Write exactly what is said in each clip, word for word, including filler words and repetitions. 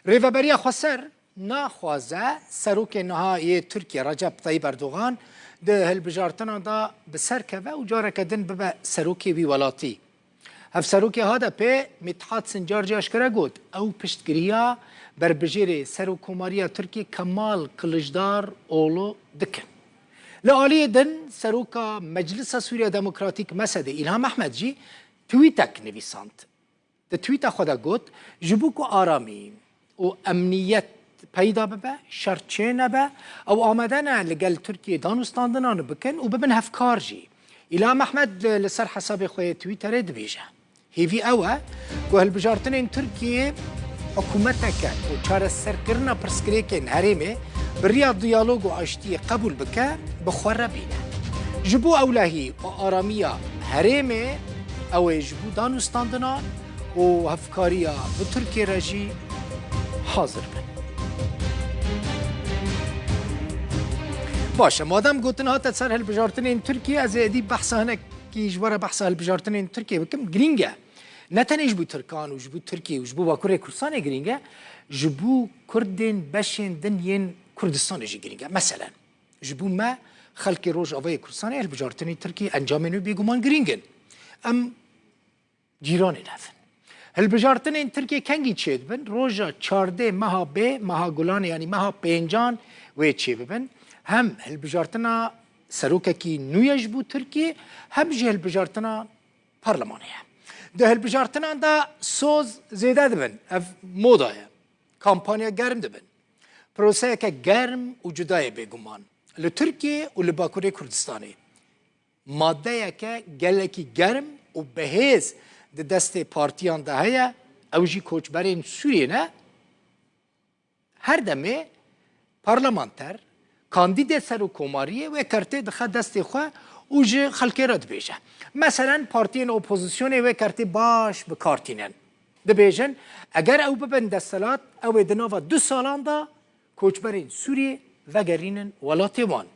Rêveberiya Xweser naxwaze serokê niha yê Tirkiye Recep Tayyip Erdogan di hilbijartinan de bi ser keve û careke din bibe serokê wî welatî. Hevserokê H D P Mithat Sincar jî aşkere got, ew piştgiriya berbijêrê Serokkomariya Tirkiye Kemal Kiliçdaroğlu dikin. Li aliyê din Seroka Meclisa Sûriya Demokratîk, M S D, Îlham Ehmed jî tweetek nivîsand. Di tweeta xwe de got, ji bo ku aramî û emniyet peyda bibe, şer çênebe, ew amade ne li gel Tirkiyê danûstandinan bikin û bibin hevkar jî. Îlham Ehmed li, li ser hesabê xwe yê Twitterê dibêje, hêvî ew e ku hilbijartinên Tirkiyê hikûmeteke ku çareserkirina pirsgirêkên herêmê bi riya diyalog û aştiyê qebûl bike, bi xwe re bîne. Ji bo ewlehî û aramiya herêmê, ew ê ji bo danûstandinan û hevkariya bi Tirkiyê re jî hazir bin. Baş e, madem gotin hate ser hilbijartinên Tirkiyê, ez ê êdî behsa hinekî ji we re behsa hilbijartinên Tirkiyê bikim. Girîng e. Ne tenê ji bo Tirkan û ji bo Tirkiyê û ji bo Bakurê Kurdistanê girîng e, ji bo Kurdên beşên din yên Kurdistanê jî girîng e. Meselen, ji bo me xelkê Rojavayê Kurdistanê hilbijartinên Tirkiyê encamên wê bêguman girîng in. Em cîranên hev in. Hilbijartinên Tirkiyê kengî çêdibin? Roja çardeh meha bê, meha Gulanê, yanî meha pêncan wê çêbibin. Hem hilbijartina serokekî nû ye ji bo Tirkiyê, hem jî hilbijartina parlemanê ye. Di hilbijartinan de soz zêde dibin. Ev moda ye. Kampanya germ dibin. Proseyeke germ û cuda ye bêguman. Li Tirkiyê û li Bakurê Kurdistanê. Madeyeke gelekî germ û bihêz di destê partiyan de heye, ew jî koçberên Sûriyê ne. Her demê parlamenter, kandîdê serokkomariyê wê kartê dixe destê xwe û ji xelkê re dibêje. Meselen, partiyên opozisyonê wê kartê baş bi kar tînin. Dibêjin, eger ew bibin desthilat, ew ê di nava du salan de koçberên Sûriyê vegerînin welatê wan.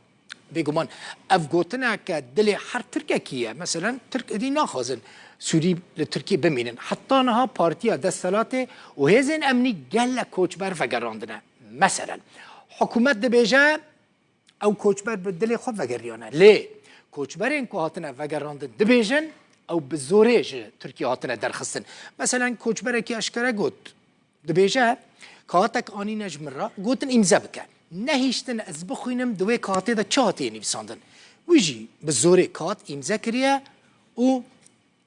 Bêguman ev gotineke dilê her Tirkekî ye. Meselen, Tirk êdî naxwazin Sûrî li Tirkiyê bimînin. Heta niha partiya desthilatê û hêzên emnî gelek koçber vegerandine. Meselen, hikûmet dibêje, ew koçber bi dilê xwe vegeriyane. Lê koçberên ku hatine vegerandin dibêjin, ew bi zorê ji Tirkiyê hatine derxistin. Meselen, koçberekî eşkere got, dibêje, katek anîne ji min re, gotin îmze bike. Nehiştin ez bixwînim di wê katê de çi hatiye nivîsandin. Wî jî bi zorê kat îmze kiriye û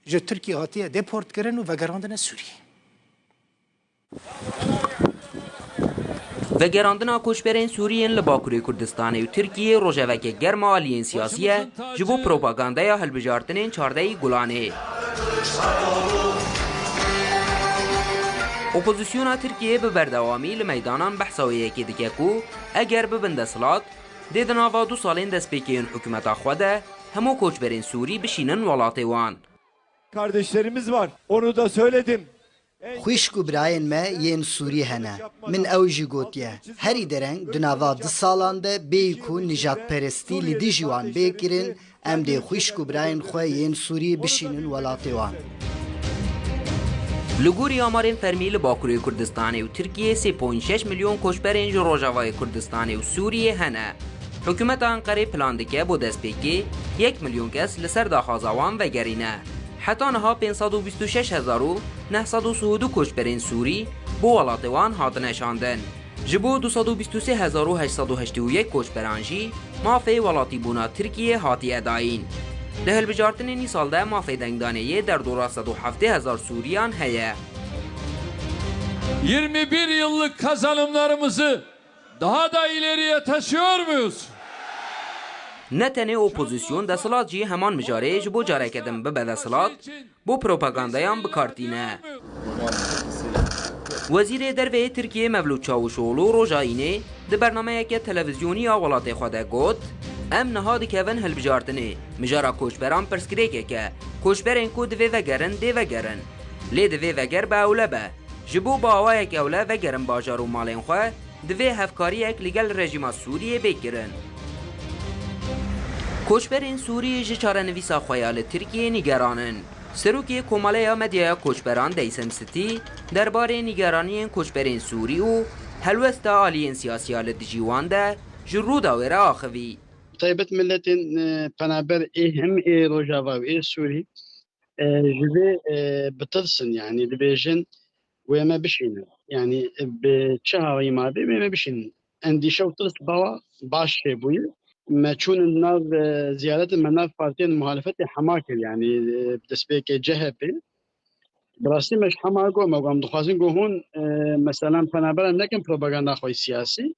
ji Tirkiyê hatiye deportkirin û vegerandine Sûriyê. Vegerandina koçberên Sûrî yên li Bakurê Kurdistanê û Tirkiyê rojeveke germ a aliyên siyasî ye ji bo propagandaya hilbijartinên çardehê Gulanê. Opozisyona Tirkiyê bi berdewamî li meydanan behsa wê yekê dike ku eger bibin desthilat, dê di nava du salên destpêkê yên hikûmeta xwe de hemû koçberên Sûrî bişînin welatê wan. Kardeşlerimiz var. Onu da söyledim. Xwişk û birayên me yên Sûrî hene. Min ew jî gotiye. Herî dereng di nava du salan de bêyî ku nijadperestî li dijî wan bê kirin, em dê xwişk û birayên xwe yên Sûrî bişînin welatê wan. Li gorî amarên fermî li Bakurê Kurdistanê û Tirkiyê sê point şeş milyon koçberên ji Rojavayê Kurdistanê û Sûriyê hene. Hikûmeta Enqerê plan dike bo destpêkê yek milyon kes li ser daxwaza wan vegerîne. Heta niha pênc sed û bîst û şeş hezar û neh sed û sî û du koçberên Sûrî bo welatê wan hatine şandin. Ji bo du sed û bîst û sê hezar û heşt sed û heştê û yek koçberan jî mafê welatîbûna Tirkiyê hatiye dayîn. Di hilbijartinên îsal de mafê dengdanê yê derdora sed û heftê hezar Sûriyan heye. Yirmi bir yıllık kazanımlarımızı daha da ileriye taşıyor muyuz? Ne tenê opozîsyon, desthilat jî heman mijarê ji bo careke din bibe desthilat, bo propagandayan bi kar tîne. Wezîrê Derve yê Tirkiyê Mevlût Çavuşoğlu roja Înê di bernameyeke televîzyonî ya welatê xwe de got, em niha dikevin hilbijartinê, mijara koçberan pirsgirêkek e, koçberên ku divê vegerin, dê vegerin. Lê divê veger bi ewle be. Ji bo bi awayek ewle vegerin bajar û malên xwe, divê hevkariyek li gel rejîma Sûriyê bê kirin. Koçberên Sûrî ji çarenivîsa xwe ya li Tirkiyê nîgeran in. Serokê Komaleya Medyaya Koçberan Deysem Sitî derbarê nîgeraniyên koçberên Sûrî û helwesta aliyên siyasiya li dijî wan de ji Rûdawê re axivî. Taybet milletên, e, penaber ê hem ê Rojava û ê Sûrî, e, ji vê, e, bitirsin, yanî dibêjin, wê me bişînin. Yanî, e, bi çi hawî ma bê, wê me bişînin. Endîşe û tirs bawa baş çêbûye. Me çûn di nav, e, ziyaretê me nav partiyên muhalefetê hema kir, yanî, e, destpêkê C H P. Bi rastî me ji hema got, me got, em dixwazin ku hûn, e, mesela penaberan nekin propaganda xwe siyasî.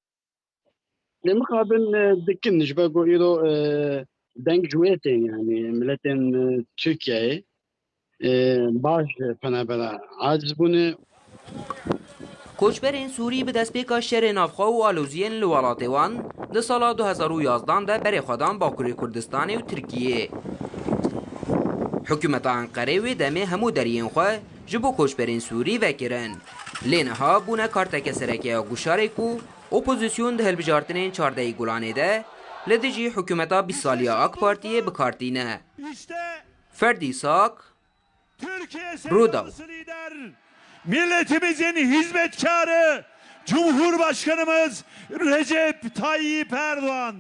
Lê mixabin, e, dikin ji ber ku îro, e, deng ji wê tên, yanî miletên, e, Tirkiyeyê, e, baş penabera aciz bûne. Koçberên Sûrî bi destpêka şerê navxwe û aloziyên li welatê wan di sala du hezar û yazdan de berê xwe dan Bakurê Kurdistanê û Tirkiyê. Hikûmeta Enqerê wê demê hemû deriyên xwe ji bo koçberên Sûrî vekirin. Lê niha bûne karteke sereke ya guşarê ku opozîsyon di hilbijartinên çardehê Gulanê de li dijî hikûmeta bîst saliya AK Partiyê bi kar tîne. Ferdî Sak, Rûdaw. Milletimizin hizmetkarı Cumhurbaşkanımız Recep Tayyip Erdoğan.